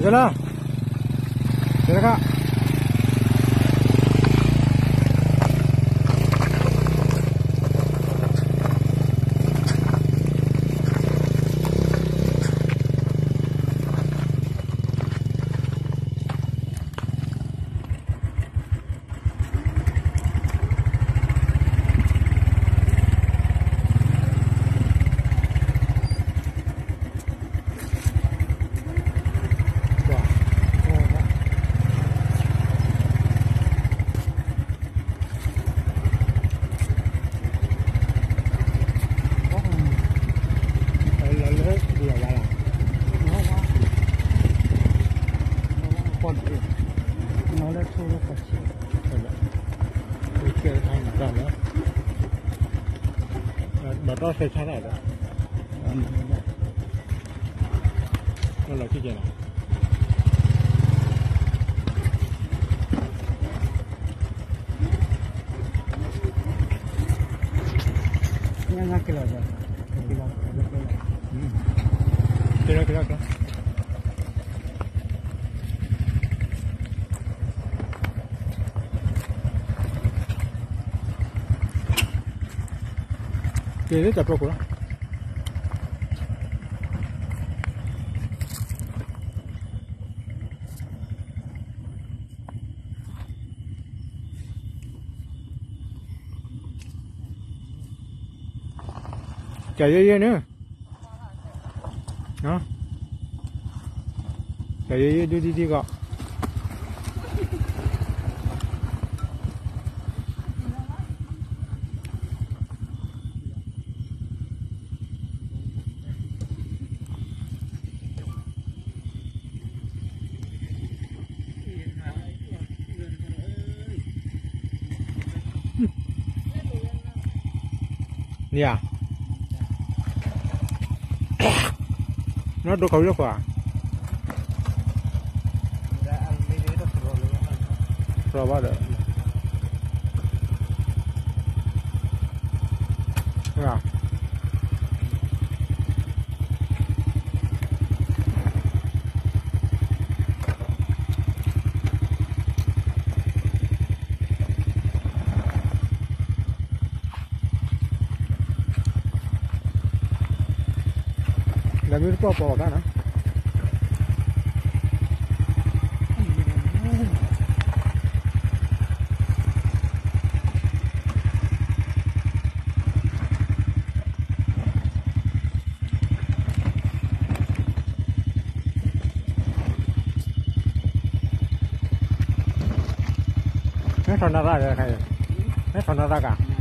Yalah. Yalah, Kak.ဘၣ်တီၢ်ဆဲးဆါတၢ်ဒီး လီၤလီၤဆဲးဆါလီၤ. ကဲလီၤ ကဲလီၤ ကဲလီၤ. ကဲလၢတၢ်ပျီခိၣ်လီၤ. ကယဲၢ်ယဲၢ်န့ၣ် ကယဲၢ်ယဲၢ်ဒုဒ်ဒ်ကီး. န့ၣ်ဧါ, နဒိးခီၣ်ဝံၤလၢဃီဧါ, တြီဘၣ်ဒီး ဒီးမ့ၢ်တပီၢ်ပီၢ်ဘၣ်ခါနီၤ. မ့ၢ်ထီၣ်နၢ်ရၣ်ဒီးခါအံၤ, မ့ၢ်ထီၣ်နၢ်ရၣ်ကါ